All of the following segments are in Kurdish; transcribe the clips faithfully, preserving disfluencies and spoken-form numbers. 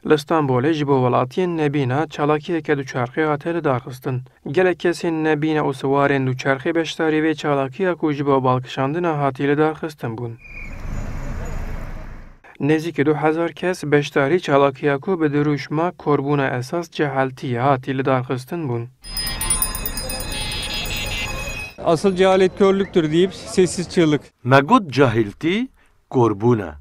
Li Stenbolê ji bo welatiyên nebîna çalakiyeke duçerxê hate lidarxistin. Gelek kesên nebîne û siwarên duçerxê beşdarî vê çalakiya ku ji bo balkişandina hatî lidarxistin bûn. Nêzîkî du hezar kes beşdarî çalakiya ku bi dirûşma korbûna esas ceheltî ye hatî lidarxistin bûn. Asıl cehalet körlüktür deyip sessiz çığlık. Me got cahiltî korbûn e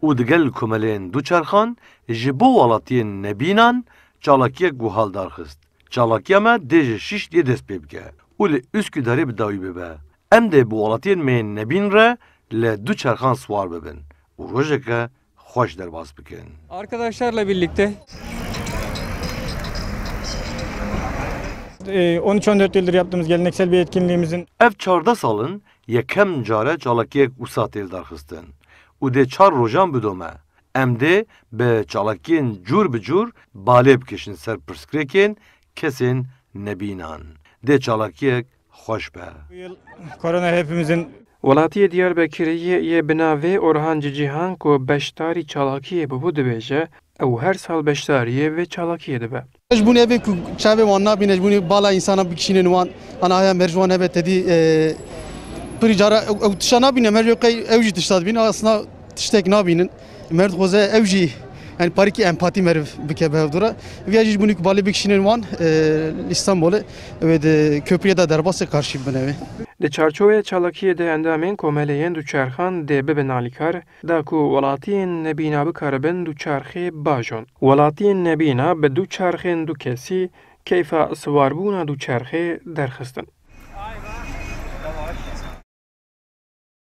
û digel komeleyên duçerxan ji bo welatiyên nebînan çalakiyek wiha lidarxist. Çalakiya me dê ji şîş dê dest pê bike û li Üsküdarê bi dawî bibe. Em dê bi welatiyên me yên nebîn re li duçerxan siwar bibin û rojeke xweş derbas bikin. Arkadaşlarla birlikte. Ee, on üç on dört yıldır yaptığımız geleneksel bir etkinliğimizin Ev çardeh sal in yekem care çalakiyek wisa tê lidarxistin û dê çar rojan bidome. Em dê bi çalakiyên cûr bi cûr balê bikişin ser pirsgirêkên kesên nebînan. Dê çalakiyek xweş be. Bu yıl korona hepimizin Welatiyê Diyarbekirê yê yê bi navê Orhan Cicihan ku beşdarî çalakiyê bûbû dibêje, ew her sal beşdariyê vê çalakiyê dibe. Ji bûnê vê ku çavê wan nabîne, ji bûnê bala însana bikişînin wan, ana aya mer ji wan hebe tedî, e, pirî cara ew, ew tişta nabîne, mer ji qey ew jî tişta dibîne, aslında tiştek nabînin. Mer dixwaze ew jî, yani parîkî empatî meriv bike bi hevdû re. Viya jî ji bûnê ku balê bikişînin wan, e, li Stenbolê, wê di köprüye de derbasê karşî bibine wê. Di çarçoveyê çalakiyê de endamên komelê yên duçerxan dê bibin alîkar, da ku welatiyên nebîna bikaribin duçerxê bajon. Welatiyên nebîna bi duçerxên du kesî keyfa siwarbûna duçerxê derxistin.